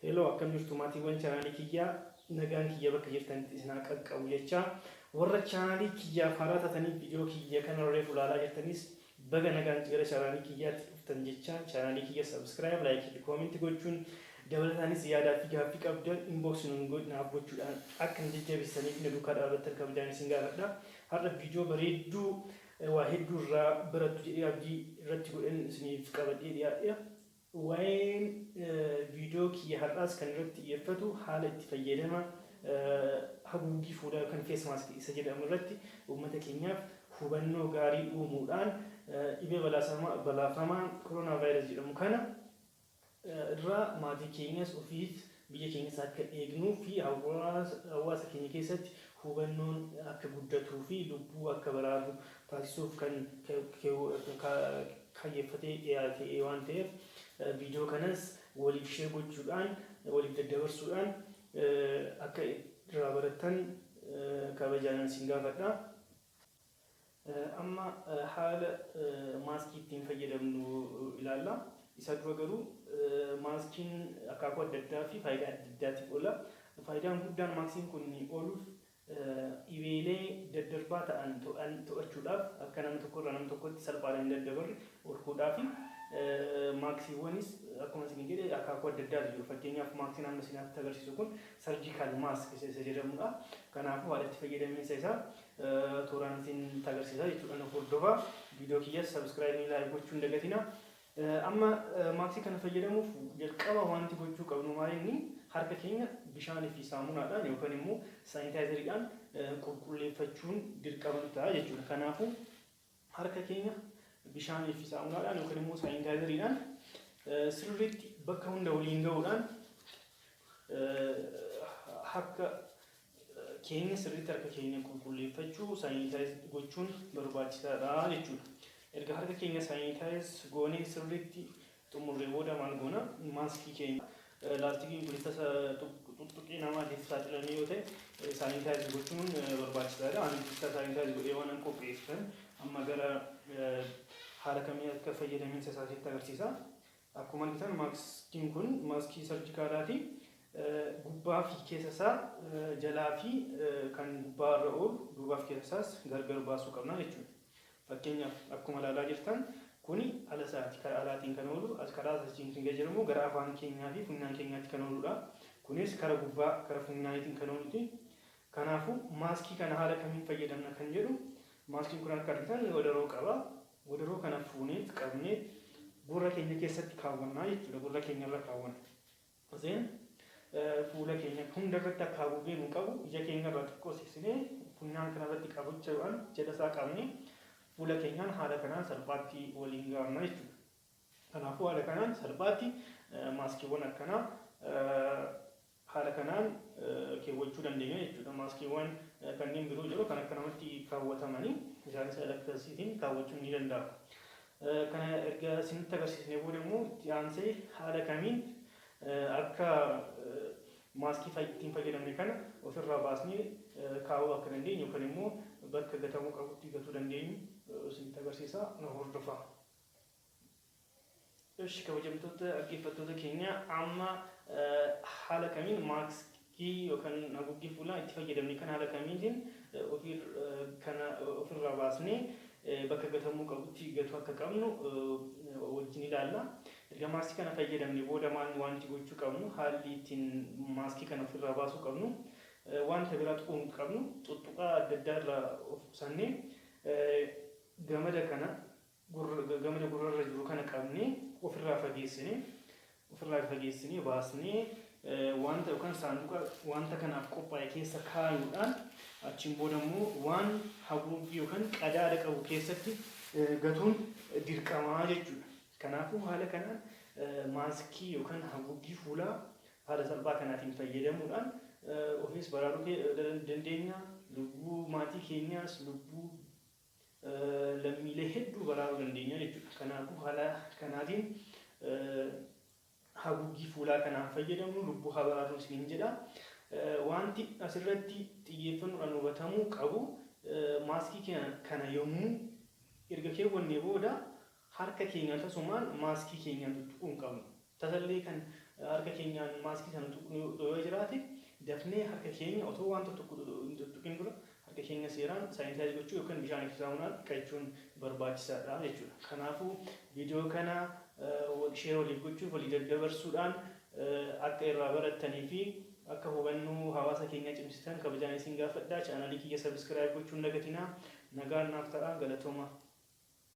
Hello, akkam jirtu maatiiwwan chaanaalii kiyyaa? Nagaan kiyya bakka jirtanitti isin haa qaqqabu jecha, warra chaanaalii kiyyaaf haaraa taatanii viidiyoo kiyya kana reefu ilaalaa jirtanis baga nagaan gara chaanaalii kiyyaatti dhuftan jecha, chaanaalii kiyya subscribe, like fi comment gochuun, dabalataanis yaadaa fi gaaffii qabdan inbox naaf gochuudhaan akka na jajjabeessitaniif na duukaa dhaabbattan kabajaan isin gaafadha. Har'a viidiyoo bareedduu waa hedduu irraa barattu jedhee abdii irratti godhan isiniif qabadhee dhiyaadheera. Waa'een viidiyoo kiyya har'aas kan irratti xiyyeeffatu haala itti fayyadama haguuggii fuulaa yookaan face mask isa jedhamu irratti uummata keenyaaf hubannoo gaarii uumuudhaan dhibee balaafamaa koronaa vaayirasi jedhamu kana irraa maatii keenyas, ofiis, biyya keenyas akka eegnuu fi hawaasa keenya keessatti hubannoon akka guddatuu fi lubbuu akka baraarru taasisuuf kan kaayyeffatee dhiyaate waan ta'eef, viidiyoo kanas waliif share gochuudhaan, waliif daddabarsuudhaan akka irraa barattan kabajaan isin gaafadha. Amma haala maaskii ittiin fayyadamnu ilaalla. Isa dura garuu maaskiin akaakuu adda addaa fi faayidaa adda addaatiif oola. Faayidaan guddaan maaskiin kun ooluuf dhibeelee daddarbaa ta'an to'achuudhaaf, akka nama tokko irraa nama tokkotti salphaadhaan hin daddabarre dhorkuudhaafi. Maaksiiwwanis akkuma isin jedhe akaakuu adda addaatu jiru. Fakkeenyaaf, maaksiin amma isinitti agarsiisu kun surgical mask isa jedhamudha. Kanaafuu haala itti fayyadamiinsa isaa tooraan isin agarsiisa jechuudha. Nu hordofaa. Viidiyoo kiyyas subscribe, like gochuu hin dagatina. Amma maaksii kana fayyadamuuf jalqaba wanti gochuu qabnu maal inni? Harka keenya bishaanii fi saamunaadhaan yookaan immoo saanitaayizariidhaan qulqulleeffachuun dirqama nu ta'a jechuudha. Kanaafuu harka keenya bishaanii fi saamunaadhaan yookaan immoo saanitaayizariidhaan sirriitti bakka hunda waliin ga'uudhaan harka keenya sirriitti, harka keenya qulqulleeffachuu, sanitize gochuun barbaachisaadha jechuudha. Erga harka keenya sanitize goonee sirriitti xumurree booda maal goona? Maaskii keenya, laastikiin kun tasa tuttuqii namaatiif saaxilamee yoo ta'e, sanitize gochuun barbaachisaadha. Ani ibsaa sanitize godhee waan an qopheessan amma gara haala kamii akka fayyadamiinsa isaa sitti agarsiisa. Akkuma argitan maaskiin kun maaskii surgicalaati. Gubbaa fi keessa isaa, jalaa fi kan gubbaa irra oolu, duubaa fi keessa isaas gargar baasuu qabna jechuudha. Fakkeenyaaf, akkuma ilaalaa jirtan kuni ala isaati, karaa alaatiin kan oolu, as karaa asiin kan jedhamu gara afaan keenyaa fi funyaan keenyaatti kan ooludha. Kunis kara gubbaa kara funyaaniitiin kan ooluti. Kanaafuu maaskii kana haala kamiin fayyadamna kan jedhu, maaskiin kun akka argitan wadaroo qaba. Wadaroo kana fuuneet qabnee gurra keenya keessatti kaawwannaa jechuudha. Gurra keenya irra kaawwanna. Then fuula keenya hunda irratti akka haguugee nu qabu ija keenya irraa xiqqoo siqsinee funyaan kana irratti qabachuudhaan jala isaa qabnee fuula keenyaan haala kanaan salphaatti waliin gahamna jechuudha. Kanaafuu haala kanaan salphaatti maaskiiwwan akkanaa haala kanaan keewwachuu dandeenya jechuudha. Maaskiiwwan kanneen biroo jiru kan akka namatti kaawwatamanii, isaanis haala akkasiitiin kaawwachuun ni danda'ama. Kana erga isinitti agarsiisnee booda immoo itti aansee haala kamiin akka maaskii ittiin fayyadamne kana ofirraa baasnee kaa'uu akka dandeenyu yookaan immoo bakka gatamuu qabutti gatuu dandeenyu isinitti agarsiisa. Nu hordofaa. Eshi, kabajamtoota dhaggeeffattoota keenya, amma haala kamiin maaskii yookaan haguuggii fuulaa itti fayyadamne kan haala kamiitiin kana ofirraa baasnee bakka gatamuu qabutti gatuu akka qabnu wajjin ilaalla. Erga maaskii kana fayyadamne booda maal wanti gochuu qabnu, haalli ittiin maaskii kana ofirraa baasuu qabnu, wanta biraa tuquu hin qabnu, tuttuqaa adda addaa irraa of qusannee gamada kana, gamada gurrarra jiru kana qabnee ofirraa fageessinee baasnee wanta yookaan saanduqa wanta kanaaf qophaa'e keessa kaayuudhaan, achiin booda immoo waan haguuggii yookaan qadaada qabu keessatti gatuun dirqamaa jechuudha. Kanaafuu haala kanaan maaskii yookaan haguuggii fuulaa haala salphaa kanaatiin fayyadamuudhaan ofiis baraaruu dandeenya. Lubbuu maatii keenyaas, lubbuu lammiilee hedduu baraaruu dandeenya jechuudha. Kanaafuu haala kanaatiin haguuggii fuulaa kanaan fayyadamnu lubbuu haa baraarru isiniin jedha. Wanti asirratti xiyyeeffannoodhaan hubatamuu qabu, maaskii kana yommuu erga keewwannee booda harka keenyaan tasumaan maaskii keenyaan tuttuquu hin qabnu. Tasallee kan Harka keenyaan maaskii sana tuqnu yoo jiraate, dafnee harka keenya otoo wanta tokko hin tuttuqin dura harka keenya seeraan sanitize gochuu yookaan bishaan fi saamunaan dhiqachuun barbaachisaadha jechuudha. Kanaafuu viidiyoo kana share waliif gochuuf, walii daddabarsuudhaan akka irraa barattanii fi akka hubannoo hawaasa keenyaa cimsitan kabajaan isin gaafadha. Chaanalii kiyya subscribe gochuun dagatinaa. Nagaan naaf ta'a, galatooma.